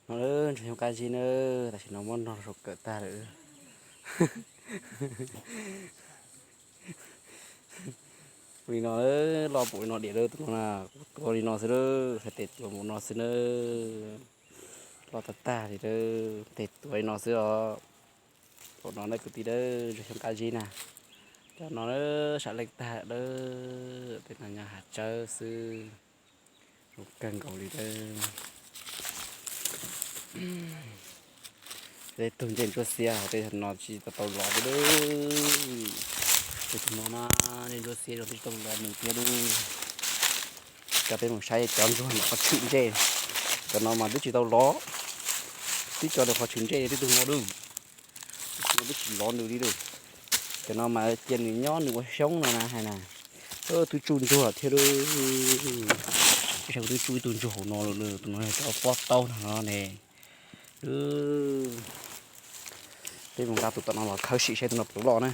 No ntsuag xyoob qab zib na, tam sim no muab nog saum kawm tag lawm. Li no, loj npaum li no diam lawm tus no na, kuv tua li no xwb lawm, hais tes tuav npaum no xwb na, loj tag tag li lawm, tes tuav li no xwb os. Npaum no na kwv tij lawm, ntsuag xyoob qab zib na, cov no na, sam leej tag lawm, tej no nyob hav tsawb xwb. Zoo kawg nkaus li lawm. Tej tug ntsej ntsuab xiab hos tej no tsis tau tau lov li lawm. Tej tug no na, ntsej ntsuab xiab zoo tsis tau lov nws thiab lawm. Cov peb mus saib cov ntsuag ntawm qhov tshwm ntsej, cov no mas twb tsis tau lov, twb cov ntawm qhov tshwm ntsej twb tug no lawm. Twb tsis lov nws li lawm. Cov no mas cia nws nyob nws ua xyoob no na hais na. Twb tsuj ntsuag thiab lawm. Ib sab twb tsuj ib tug ntsuag hauv no lawm, tus no yog cov pob taub no ne. Peb mus nqa tus tom no los khawb sim saib tus no puas loj na.